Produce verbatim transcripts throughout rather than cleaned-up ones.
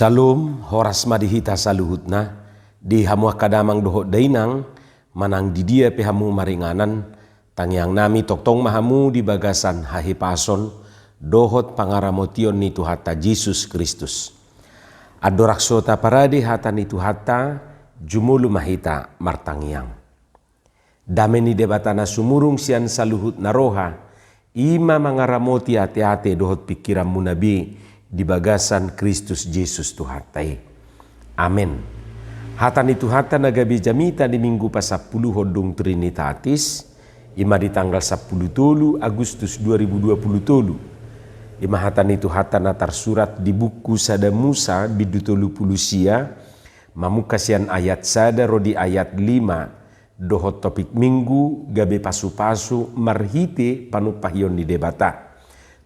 Shalom, horas ma di hita saluhutna, di hamu angka damang dohot dainang, manang di dia pe hamu maringanan, tangiang nami tongtong ma hamu di bagasan hahipason dohot pangaramotion ni Tuhanta Jesus Kristus. Andorang so taparade hata ni Tuhanta, jumolo ma hita martangiang. Dame ni Debata na sumurung sian saluhut na roha, i ma mangaramoti ateate dohot pingkiranmuna be di bagasan Kristus Jesus Tuhanta i. Amen. Hata ni Tuhanta na gabe jamita di Minggu pasampuluhon dung Trinitatis, i ma di tanggal sampulu tolu Agustus dua ribu dua puluh tolu. I ma hata ni Tuhanta na tarsurat di buku Sada Musa bindu tolu pulu sia, mamungka sian ayat sada ro di ayat lima, dohot topik Minggu gabe pasupasu marhite panumpahion ni Debata,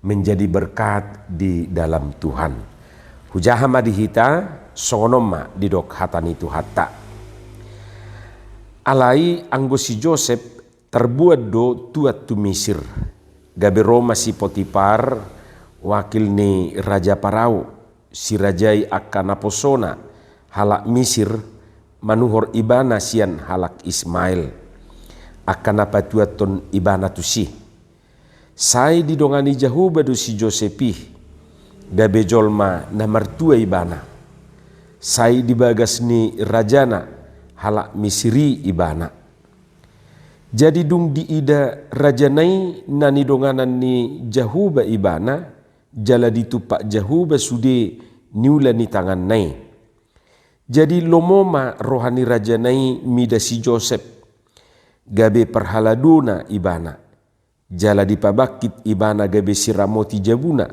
menjadi berkat di dalam Tuhan. Hujaha ma di hita, songon on ma didok hata ni Tuhanta. Alai anggo si Josep tarboan do tuat tu Misir, gabe ro ma si Potipar, wakil ni raja Parao, sirajai angka naposona, halak Misir, manuhor ibana sian halak Ismael, angka na patuathon ibana tusi. Sai didongani Jahowa do si Josep i, gabe jolma na martua ibana. Sai di bagas ni rajana halak Misir i ibana. Jadi dung diida rajana i na nidonganan ni Jahowa ibana, jala ditumpak Jahowa sude niula ni tanganna i. Jadi lomo ma roha ni rajana i mida si Josep, gabe parhaladona ibana. Jala dipabangkit ibana gabe siramoti jabuna,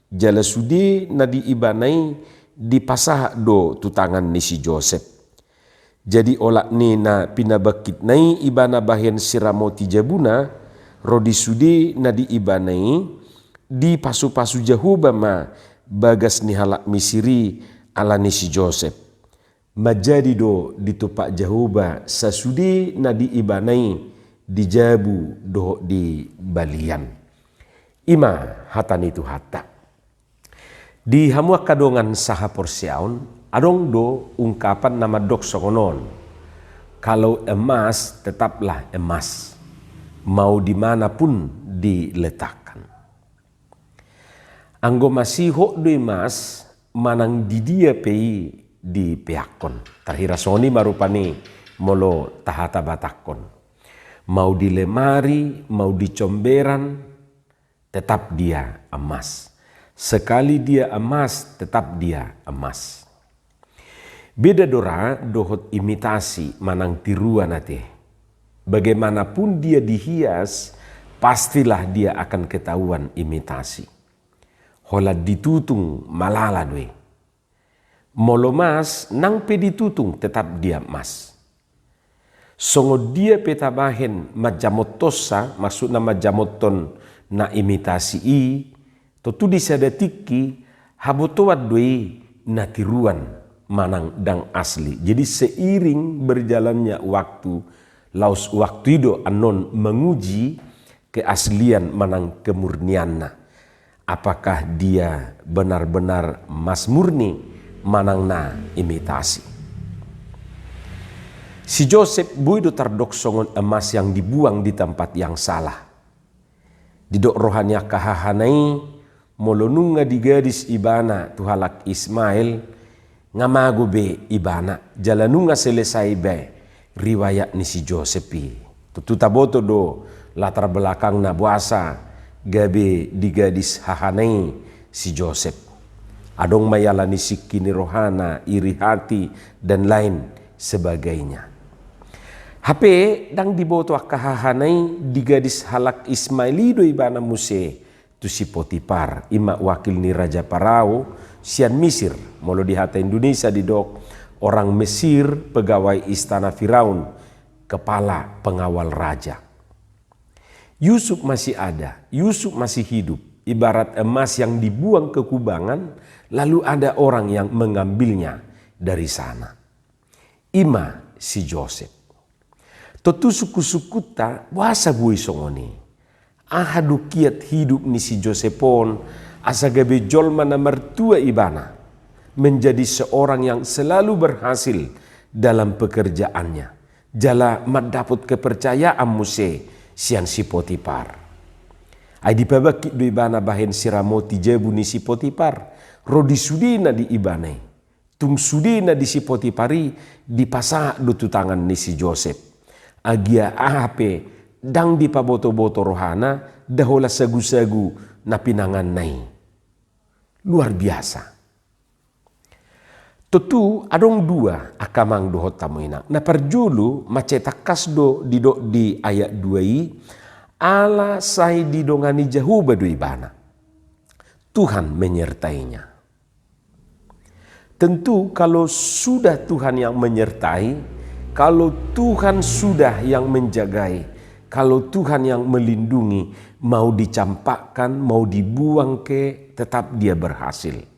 jala sude na di ibana i dipasahat do tu tangan ni si Josep. Jadi olat ni na pinabangkitna i ibana bahen siramoti jabuna, ro di sude na di ibana i, dipasupasu Jahowa ma bagas ni halak Misir i ala ni si Josep. Manjadi do ditumpak Jahowa sasude na di ibana i di jabu dohot di balian. I ma hata ni Tuhanta. Di hamu angka dongan sahaporseaon, adong do ungkapan na mandok songon on: Kalau emas, tetaplah emas, mau di mana pun diletakkan. Anggo masihol do i mas, manang di dia pe i dipeakkon. Tarhira songon i ma rupani molo tahata Batakkon. Mau di lemari, mau di comberan, tetap dia emas. Sekali dia emas, tetap dia emas. Beda do ra dohot imitasi manang tiruan ate. Bagaimanapun dia dihias, pastilah dia akan ketahuan imitasi. Holan ditutung malala do i. Molo mas, nang pe ditutung tetap dia mas. Songon dia pe tabahen manjamothonsa, maksudna manjamothon na imitasi i, tontu di sada tingki habotoan do i na tiruan manang ndang asli. Jadi seiring berjalannya waktu, laos waktu i do annon menguji keaslian manang kemurnianna. Apakah dia benar-benar mas murni manang na imitasi? Si Josep boi do tardok songon emas yang dibuang di tempat yang salah. Didok roha ni angka hahana i, molo nunga digadis ibana tu halak Ismael, nga mago be ibana, jala nunga selesai be riwayat ni si Josep i. Tontu taboto do latar belakangna boasa gabe digadis hahana i si Josep. Adong ma i ala ni singki ni rohana, iri hati, dan lain sebagainya. Hape ndang diboto angka hahana i digadis halak Ismael i do ibana muse tu si Potipar, i ma wakil ni raja Parao sian Misir. Molo di hata Indonesia didok orang Mesir, pegawai istana Firaun, kepala pengawal raja. Yusuf masih ada, Yusuf masih hidup, ibarat emas yang dibuang ke kubangan, lalu ada orang yang mengambilnya dari sana. I ma si Josep. Tontu sungkun-sungkunta, boasa boi songon i? Aha do kiat hidup ni si Josep on, asa gabe jolma na martua ibana? menjadi seorang yang selalu berhasil dalam pekerjaannya. Jala mandapot kepercayaan muse sian si Potipar. Ai dipabangkit do ibana bahen siramoti jabu ni si Potipar, ro di sudena di ibana i. Tung sudena di si Potipar i dipasahat do tu tangan ni si Josep. Agia aha pe ndang dipaboto-boto rohana, nda holan sagu-sagu na pinanganna i. Luar biasa. Tontu adong dua angka amang dohot hamu inang. Na parjolo, mansai tangkas do didok di ayat dua i, ala sai didongani Jahowa do ibana. Tuhan menyertainya. Tentu kalau sudah Tuhan yang menyertai, kalau Tuhan sudah yang menjagai, kalau Tuhan yang melindungi, mau dicampakkan, mau dibuang ke, tetap dia berhasil.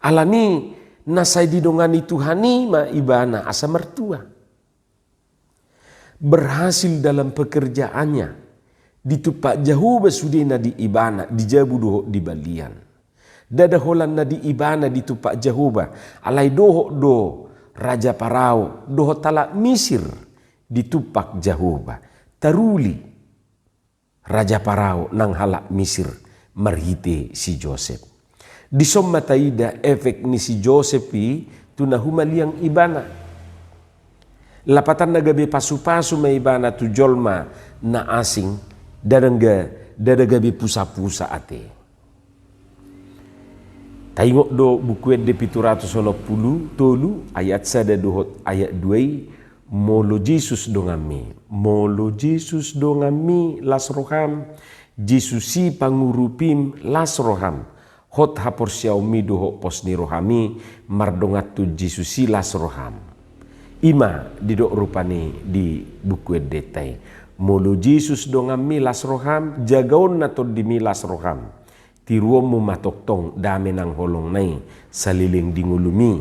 Alani na sai didongani Tuhan i ma ibana asa martua. Berhasil dalam pekerjaannya. Ditumpak Jahowa sudena di ibana, di jabu dohot di balian. Ndada holan na di ibana ditumpak Jahowa, alai dohot do Raja Parao dohot halak Misir ditumpak Jahowa. Taruli Raja Parao nang halak Misir marhite si Josep. Dison ma taida efek ni si Josep i tu na humaliang ibana. Lapatanna gabe pasu-pasu ma ibana tu jolma na asing, ndada ga-, ndada gabe pusa-pusa ate. Taingot do Buku Ende pitu ratus onom pulu tolu ayat sada dohot ayat dua i, molo Jesus donganmi, molo Jesus donganmi las roham, Jesus i pangurupim las roham, hot haporseaonmi dohot pos ni rohami mardongan tu Jesus i las roham. I ma didok rupani di Buku Endenta i. Molo Jesus donganmi las roham, jagaonna tondimi las roham. Tiruonmu ma tongtong dame nang holongna i saleleng di ngolumi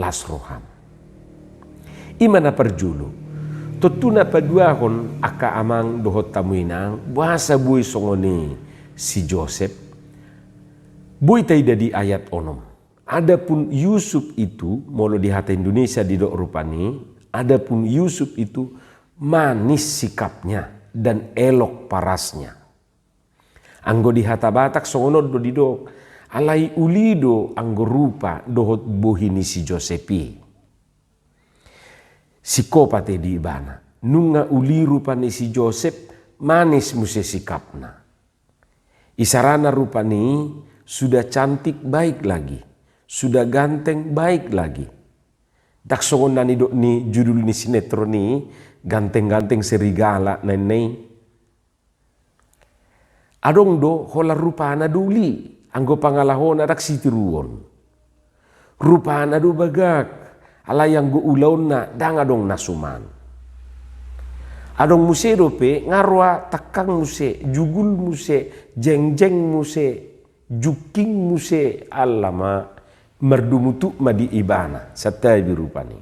las roham. I ma na parjolo. Tontu na paduahon angka amang dohot hamu inang, boasa boi songon i si Josep? Boi taida di ayat onom. Adapun Yusuf itu, molo di hata Indonesia didok rupani, adapun Yusuf itu manis sikapnya dan elok parasnya. Anggo di hata Batak songon on do didok, alai uli do anggo rupa dohot bohi ni si Josep i. Singkop ate di ibana. Nunga uli rupa ni si Josep, manis muse sikapna. Isarana rupani sudah cantik baik lagi, sudah ganteng baik lagi. Ndang songon na nidok ni judul ni sinetron i, ganteng-ganteng serigala na ninna i. Adong do holan rupana do uli, anggo pangalahona ndang sitiruon. Rupana do bagak, alai anggo ulaonna ndang adong na suman. Adong muse dope nga roa tangkang muse, jugul muse, jengjeng muse, jungking muse, ala ma mardomu tuk ma di ibana, santabi rupani.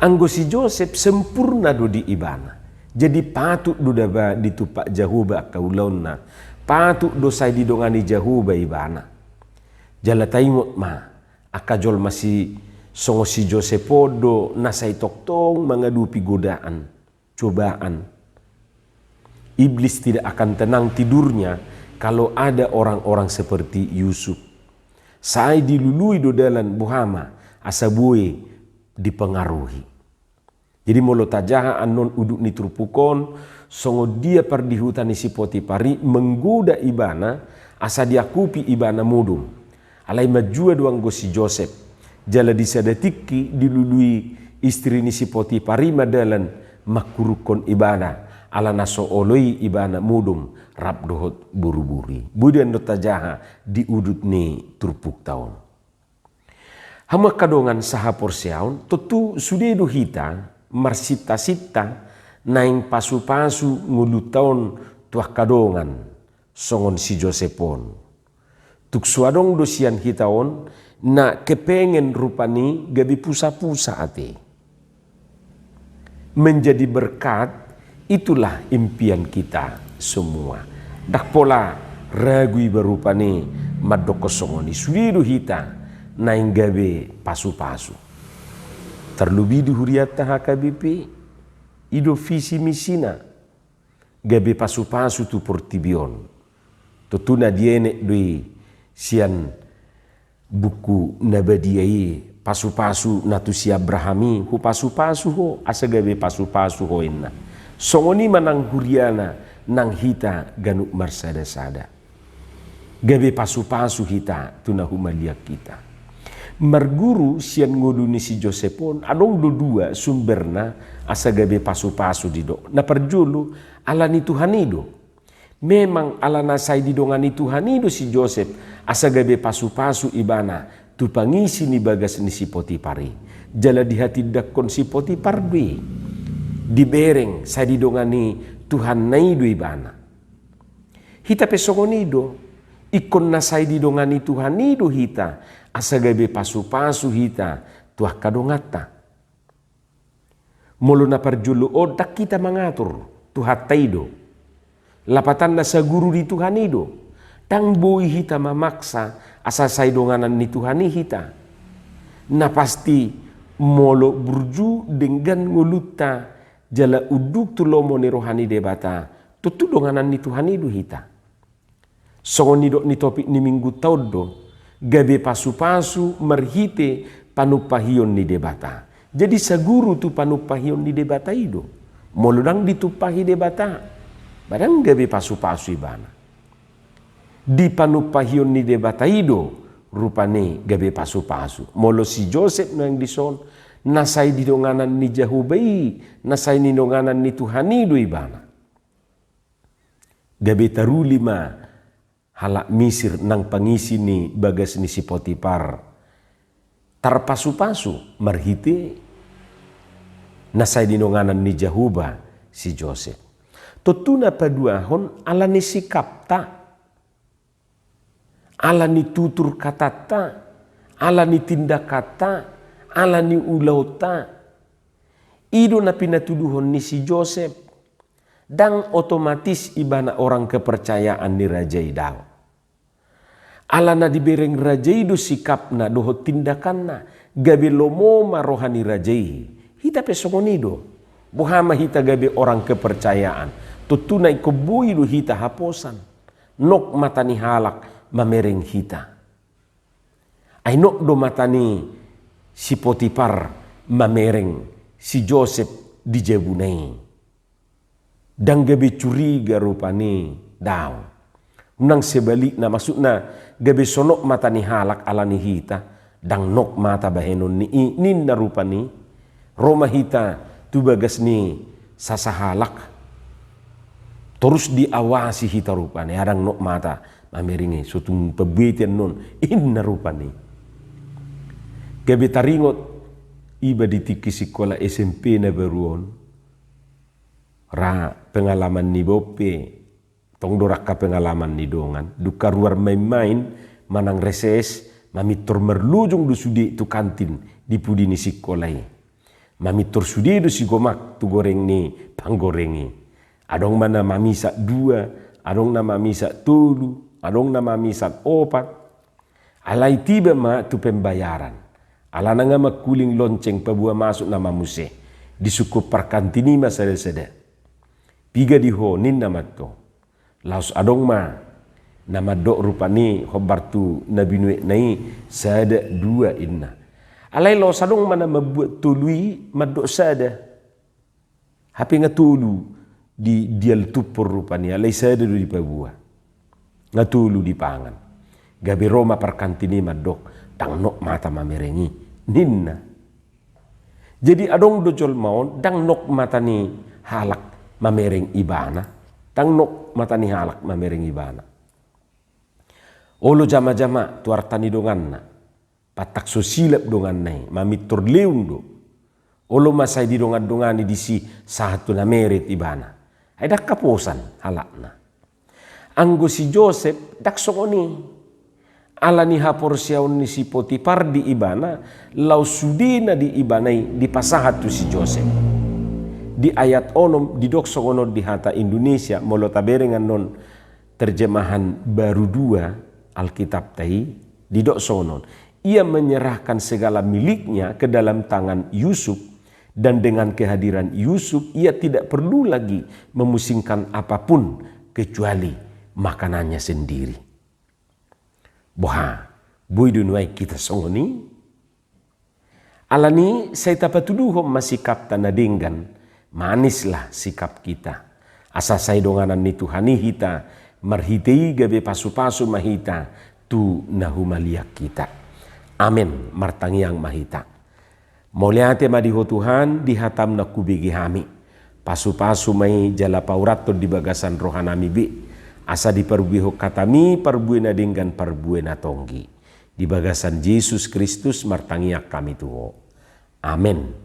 Anggo si Josep sempurna do di ibana. Jadi patut do daba ditumpak Jahowa angka ulaonna. Patut do sai didongani Jahowa ibana. Jala taingot ma, angka jolma si songon si Josep on do na sai tongtong mangadopi godaan, cobaan. Iblis tidak akan tenang tidurnya kalau ada orang-orang seperti Yusuf. Sai dilului do dalan boha ma asa boi dipengaruhi. Jadi molo tajaha annon udut ni turpuk on, songon dia pardihuta ni si Potipar i menggoda ibana, asa diangkupi ibana modom. Alai manjua do anggo si Josep. Jala di sada tingki dilului istri ni si Potipar i ma dalan mangkurukkon ibana, ala na so olo i ibana modom rap dohot boruboru i. Boi do annon tajaha di udut ni turpukta on. Hamu angka dongan sahaporseaon, tontu sude do hita marsintasinta naeng pasupasu ngolunta on tu angka dongan songon si Josep on. Tung so adong do sian hita on na kepengen rupani gabe pusapusa ate. Menjadi berkat, itulah impian kita semua. Ndang pola ragu iba rupani mandokkon songon i, sude do hita naeng gabe pasu-pasu. Tarlobi di hurianta H K B P, i do visi misina, gabe pasu-pasu tu portibi on. Tontu na dienet do i sian buku na badia i, pasu-pasu na tu si Abraham i, hupasu-pasu ho asa gabe pasu-pasu ho, inna. Songon i ma nang huriana, nang hita ganup marsada-sada. Gabe pasu-pasu hita tu na humaliang hita. Marguru sian ngolu ni si Josep on, adong do dua sumberna asa gabe pasu-pasu didok. Na parjolo, ala ni Tuhan i do. Memang ala na sai didongani Tuhan i do si Josep asa gabe pasu-pasu ibana tu pangisi ni bagas ni si Potipar i. Jala dihatindanghon si Potipar do i. Dibereng sai didongani Tuhanna i do ibana. Hita pe songon i do, ingkon na sai didongani Tuhan i do hita asa gabe pasu-pasu hita tu angka donganta. Molo na parjolo on, ndang hita mangatur, Tuhanta i do. Lapatanna, saguru ni Tuhan i do. Ndang boi hita mamaksa asa sai donganan ni Tuhan i hita. Na pasti, molo burju denggan ngolunta jala unduk tu lomo ni roha ni Debata, tontu donganan ni Tuhan i do hita. Songon nidok ni topik ni Minggunta on do, gabe pasu-pasu marhite panumpahion ni Debata. Jadi saguru tu panumpahion ni Debata i do. Molo ndang ditumpahi Debata, ba ndang gabe pasu-pasu ibana. Di panumpahion ni Debata i do rupani gabe pasu-pasu. Molo si Josep nuaeng dison, na sai didonganan ni Jahowa i, na sai didonganan ni Tuhan i do ibana. Gabe taruli ma halak Misir nang pangisi ni bagas ni si Potipar tarpasu-pasu marhite na sai didonganan ni Jahowa si Josep. Tontu na paduahon ala ni sikapta, ala ni tutur katanta, ala ni tindakanta, ala ni ulaonta. I do na pinatuduhon ni si Josep. Ndang otomatis ibana orang kepercayaan ni raja i, daong. Ala na dibereng raja i do sikapna dohot tindakanna, gabe lomo ma roha ni raja i. Hita pe songon i do. Boha ma hita gabe orang kepercayaan, tontu na ingkon boi do hita haposan. Nok mata ni halak mamereng hita. Ai nok do mata ni si Potipar mamereng si Josep di jabuna i. Ndang gabe curiga rupani, daong. Unang sebalikna, maksudna, gabe so nok mata ni halak ala ni hita, ndang nok mata bahenon ni i, ninna rupani. Ro ma hita tu bagas ni sasahalak. Torus diawasi hita rupani, ndang nok mata mamereng i, so tung pambuetean on, inna rupani. Gabe taringot iba di tingki sikola S M P na baru on, ra pengalaman niba on pe, tong do ra angka pengalaman ni dongan, dung karuar main-main, manang reses, mamintor marlojong do sude tu kantin di pudi ni sikola i. Mamintor sude do sigomak tu goreng ni panggoreng i. Adong ma na mamisak dua, adong na mamisak tolu, adong na mamisak opat. Alai tiba ma tu pembayaran. Alana nga mangkuling lonceng paboa masuk nama muse. Disungkun parkantin i ma sada-sada. Piga di ho, ninna ma antong. Laos adong ma na mandok rupani hombar tu na binuatna i, sada, dua, inna. Alai laos adong ma na mambuat tolu i mandok sada. Hape nga tolu di, dialtuphon rupani, alai sada do dipaboa. Nga tolu dipangan. Gabe ro ma parkantin i mandok, ndang nok mata mamereng i, ninna. Jadi adong do jolma on, ndang nok mata ni halak mamereng ibana. Ndang nok mata ni halak mamereng ibana. Olo jama-jama tu arta ni donganna. Patang so silap donganna i, mamintor leung do. Olo ma sai didongan-dongani disi sahat tu na meret ibana. Ai ndang haposan halakna. Anggo si Josep ndang songon i. Ala ni haporseaon ni si Potipar di ibana, laos sudena di ibana i dipasahat tu si Josep. Di ayat onom didok songon on di hata Indonesia, molo tabereng annon terjemahan baru dua, Alkitab ta i didok songon on. Ia menyerahkan segala miliknya ke dalam tangan Yusuf, dan dengan kehadiran Yusuf, ia tidak perlu lagi memusingkan apapun kecuali makanannya sendiri. Boha, boi do nuaeng hita songon i? Alani sai tapatuduhon ma sikapta na denggan, manislah sikap kita. Asa sai donganan ni Tuhan i hita, marhite i gabe pasupasu ma hita tu na humaliang hita. Amen. Martangiang ma hita. Mauliate ma di Ho Tuhan, di hataM na hubege hami. Pasupasu ma i jala paurathon di bagasan rohanami be, asa diparbuehon hataMi parbue na denggan, parbue na tonggi. Di bagasan Jesus Kristus martangiang hami tu Ho. Amen.